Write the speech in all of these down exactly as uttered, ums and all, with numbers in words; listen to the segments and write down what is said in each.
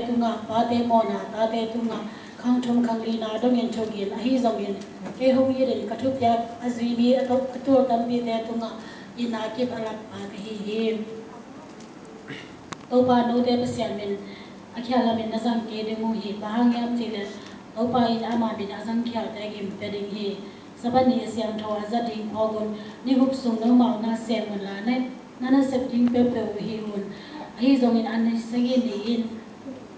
tungah, pate mawhna, tate tungah khang thum khang lina dongin thukin, ahi zongin kei hong itin ka thupiak a zui mi a to-, a tul tampite tungah itna kip a lak pa ka hi hi. Topa note Pasian min a khial lamin na zang kei ding uh hi. Bang hang hiam cih leh Topa in ama min a zangkhialte gim pia ding hi. Sabbath ni a siangtho a zat ding phawk un. Ni guk sung nomau na sem unla, na, na nasep ding peuhpeuh uh hi un. Ahi zongin a ni sagih ni-in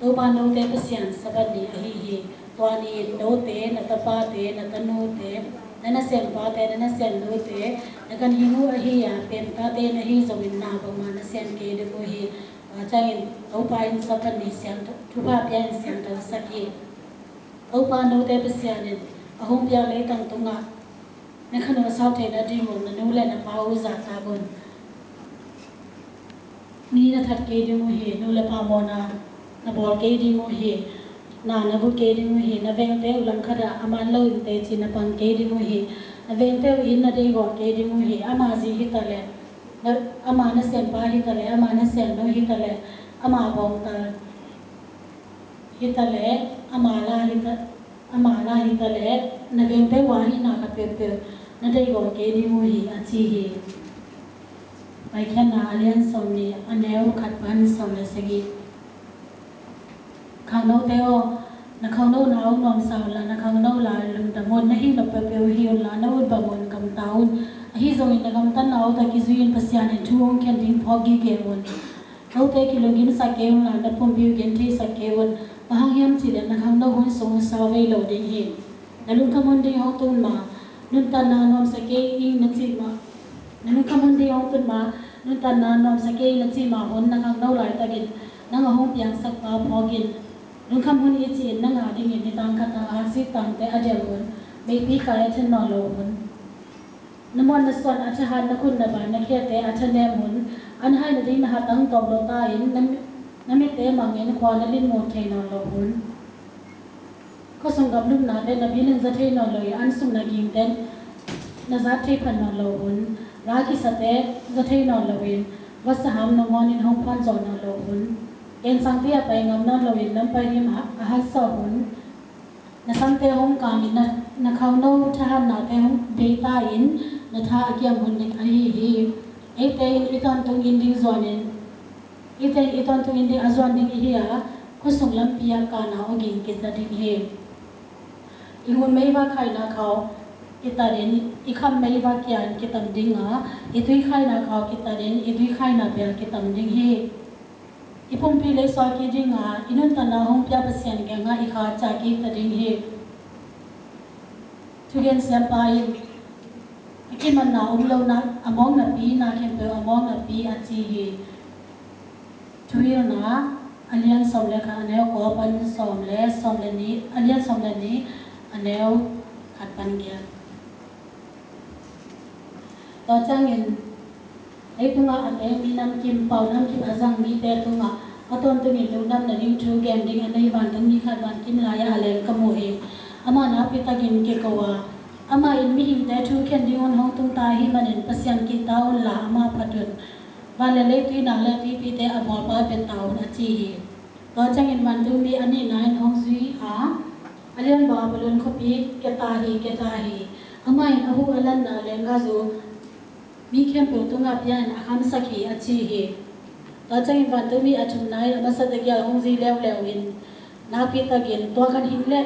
Topa note Pasian Sabbath ni ahi hi. Tua ni-in note, na tapate, na tanute, na nasenpate, na nasennute, na ganhing uh ahi a pemtate in ahi zongin na bangmah na sen kei ding uh hi. Tua ciangin Topa in Sabbath ni siangtho, thupha pia-in siangthosak hi. Topa note Pasian in a hong piak leitang tungah na khan uh a sau theihna ding un na nu le na pa uh zahtak un. Mi na that kei ding uh hi. Nu le pa mawhna na bawl kei ding uh hi. Na na gu kei ding uh hi. Na vengte uh langkhat ah a man loin teci na pang kei ding uh hi. Na vengte uh inn na deihgawh kei ding uh hi. Ama zi hi ta leh, na, ama nasenpa hi ta leh, ama nasennu hi ta leh, ama bawngtal hi ta leh, ama la hi ta, ama la hi ta leh, na vengte uh a hihna khat peuhpeuh na deihgawh kei ding uh hi, a ci hi. Paikhiatna a lian sawmnih, a neu khat pan sawm le sagih. Khangnote aw, na khangnona uh nuamsa unla, na khangno lai lungdam un. Na hih nop peuhpeuh uh hi unla, na ut bang un gamta un. Ahi zongin na gamtatna uh tawh kizui-in Pasian in thu hong khen ding phawk gige un. Note kilunggimsak kei unla, na pumpi uh gentheisak kei un. Bang hang hiam cih leh na khangno hun sung uh sau vei lo ding hi. Na lungkham hun ding hong tun ma, nuntakna nuamsa kei ing na cih ma, na lungkham hun ding hong tun ma, nuntakna nuamsa kei ing na cih ma hun, na khangno laitakin nang a hong piangsakpa phawk in. Lungkham hun i cih in nang a dingin nidang khat a aksi tangte a delh hun, meipi kai a then nawn lo hun, na muan na suan a thahat, na khut na bai na khiate a thanem hun, an hai nading na hatang tawm lo ta in, na, na mitte mangin khua na linmut thei nawn lo hun, khuasung gamlumnate na bil in za thei nawn lo in, an sung na gingte na zat thei phan nawn lo hun, la kisate za thei nawn lo in, vasa ham na muan in hong phuan zawh nawn lo hun, gensangpi a pai ngam nawn lo in, lampai lim ha-, a haksat hun, na samte hong kam in, na, na khangno thahatnate hong bei ta in, na tha a kiam hun ding ahi hi. Eite in i tawntung in ding zuan in, eite in i tawntung in ding a zuan ding i hi a, khuasung lampi a kana awging kiza ding hi. I ngun meivak khaina khau kitat in, i kham meivak kian kitam ding a, i tui khaina khau kitat in, i tui khaina bel kitam ding hi. I pumpi leisuak kei ding a, i nuntakna hong pia Pasian kiangah i kha ciah kik ta ding hi. Thugen siampa in, a kimanna om lo na, a mawk napi, na khempeuh a mawk napi, a ci hi. Thuhilhna a lian sawm le khat, a neu kua pan sawm le, sawm le nih, a lian sawm le nih, a neu khat pan giat. Tua ciangin, leitungah a teng mi namkim, pau namkim a zang mite tungah a tawntungin lungdamna ding thu gen ding a nei vantung mi khat vankim lai-ah a leng ka mu hi. Amah nakpi takin kiko a, amah in mihingte thu khen ding hun hong tung ta ahih manin Pasian kihta unla amah phat un. Van le leitui, nang le tuipite a bawlpa pia ta un, a ci hi. Tua ciangin vantungmi a nihna in hong zui a, a lian bang a balun khuapi kia ta hi, kia ta hi. Amah in a huh a lanna lenggazu mi khempeuh tungah pia in a khamsak hi, a ci hi. Tua ciangin vantungmi a thumna in a masa tegel hong zui leuleu in, nakpi takin tua ganhing le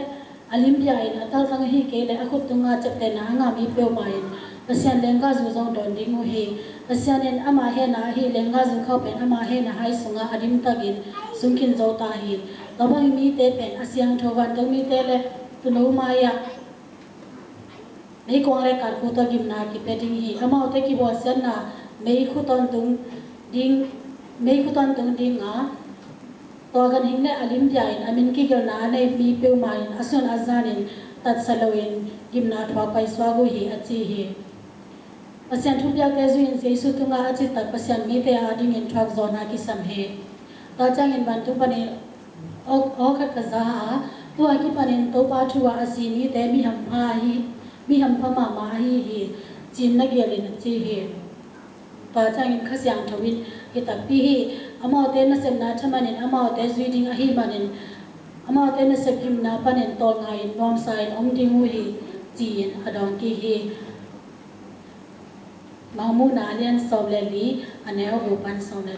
a limpia in a taltang ahih kei leh a khut tungah ciaptehna a ngah mi peuhmah in Pasian lenggazu zong dawn ding uh hi. Pasian in ama hehna ahi lenggazu khauh pen ama hehna hai sungah a dim takin sungkhin zo ta hi. Tua bangin mite pen a siangtho vantungmite le tuuno mai-ah meikuang le katkhu tawh gimna kipia ding hi. Amaute kibawlsiatna meikhu tawntung ding, meikhu tawntung ding a, tua ganhing le a limpia in a min kigelhna a nei mi peuhmah in a sun a zanin tatsa loin gimna thuak paisuak uh hi, a ci hi. Pasian thupiakte zui-in Jesu tungah a cittak Pasian mite adingin thuakzawhna kisam hi. Tua ciangin vantung panin aw, aw khat ka za a, tua kipanin Topa thu-ah a si mite mi hampha ahi, mi hampha mahmah ahi hi, ci-in na gelh in, a ci hi. Tua ciangin Kha Siangtho in, hi takpi hi, Amaute nasepna thaman in amaute zui ding ahih manin amaute nasep himna panin tawlnga-in nuamsa-in om ding uh hi, ci-in a dawng kik hi. Mangmuhna a lian sawm le li, a neu guk pan sawm le